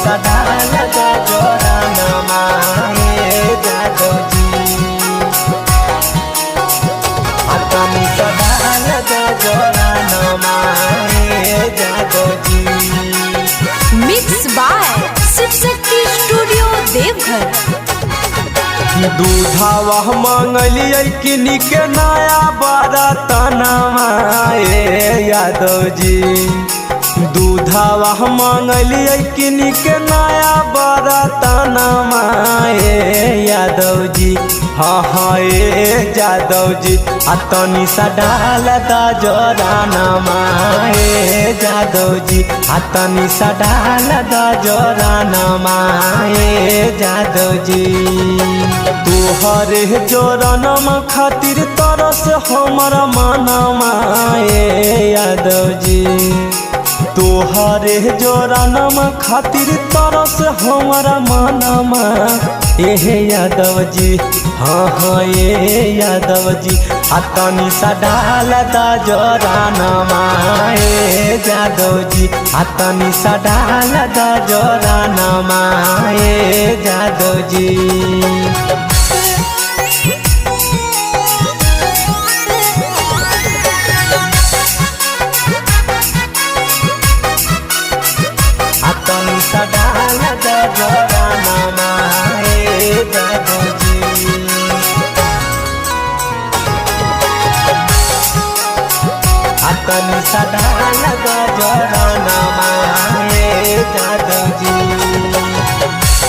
सा डाल द जोरानमा ए जादव जी। आ तनी सा डाल द जोरानमा ए जादव जी। Mix by Shiv Shakti studio Deoghar. दूधावा मंगलियै किनी के नया बरतनवा ए यादव जी। दूधावा मंगलियै किनी के नया बरतनवा ए यादव जी। हाँ हाँ ए यादव जी। आ तनी सा डाल द जोरानमा ए यादव जी। आ तनी सा डाल द जोरानमा ए यादव जी। तोहरे जोरानमा खातिर तरस हमर मनमा ए यादव जी। तोहरे जोरानमा खातिर तरस हमर मनमा एहे यादव जी। हाँ हाँ ए यादव जी। आ तनी सा डाल द जोरानमा ए यादव जी। आ तनी सा डाल द जोरानमा ए यादव जी। आ तनी सा डाल द जोरानमा ए यादव जी। आ तनी सा डाल द जोरानमा ए यादव जी।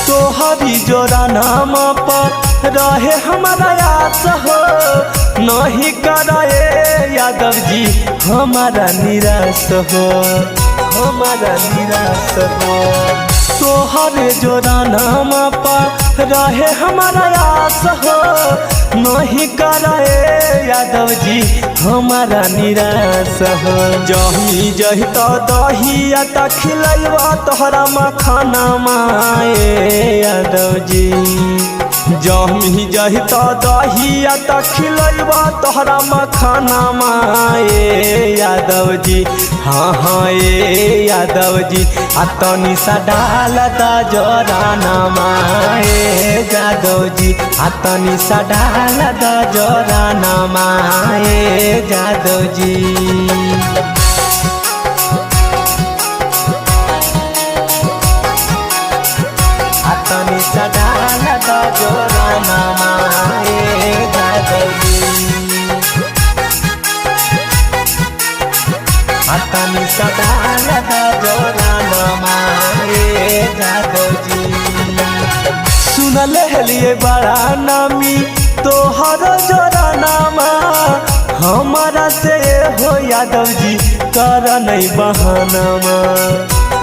तोहरी जोरानमा पर रहे हमारा आस हो, नहीं कराए यादव जी हमारा निराश हो, हमारा निराश हो। तोहरे जोरानमा पर रहे हमारा आस हो, नहीं कराए यादव जी हमारा निराश हो। जही जही तो दही त खिलैबा तोहरा मखाना ए यादव जी। जही जही तो दही त खिलैबा तोहरा मखाना ए यादव जी। हाँ हाँ ए यादव जी। आ तनी सा डाल द जोरानमा ए यादव जी। आ तनी सा डाल द जोरानमा ए यादव जी। आ तनी सा डाल द जोरानमा ए यादव जी। आ तनी सा डाल द जोरानमा ए यादव जी। सुनले हलिए बड़ा नामी तोहर जोरानमा, हमारा से हो यादव जी कर नहीं बहानामा,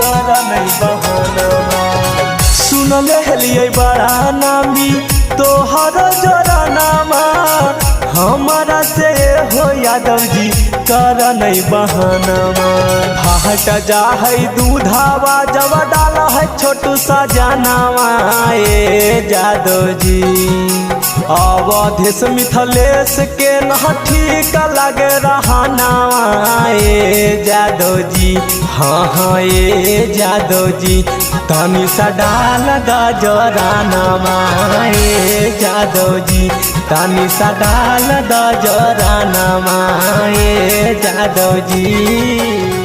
कर नहीं बहानामा। सुनले हलिए बड़ा नामी तोहर जोरानमा, हमारा से हो यादव जी कर नहीं बहानामा। फाट जा है दूधावा जब डाल है छोटू सा जनावा ए यादव जी। अवधेश मिथलेश के न ठीक लगे रहानावा ए यादव जी। हाँ हाँ ए यादव जी। तनी सा डाल द जोरानमा ए यादव जी। तनी सा डाल द जोरानमा ए यादव जी।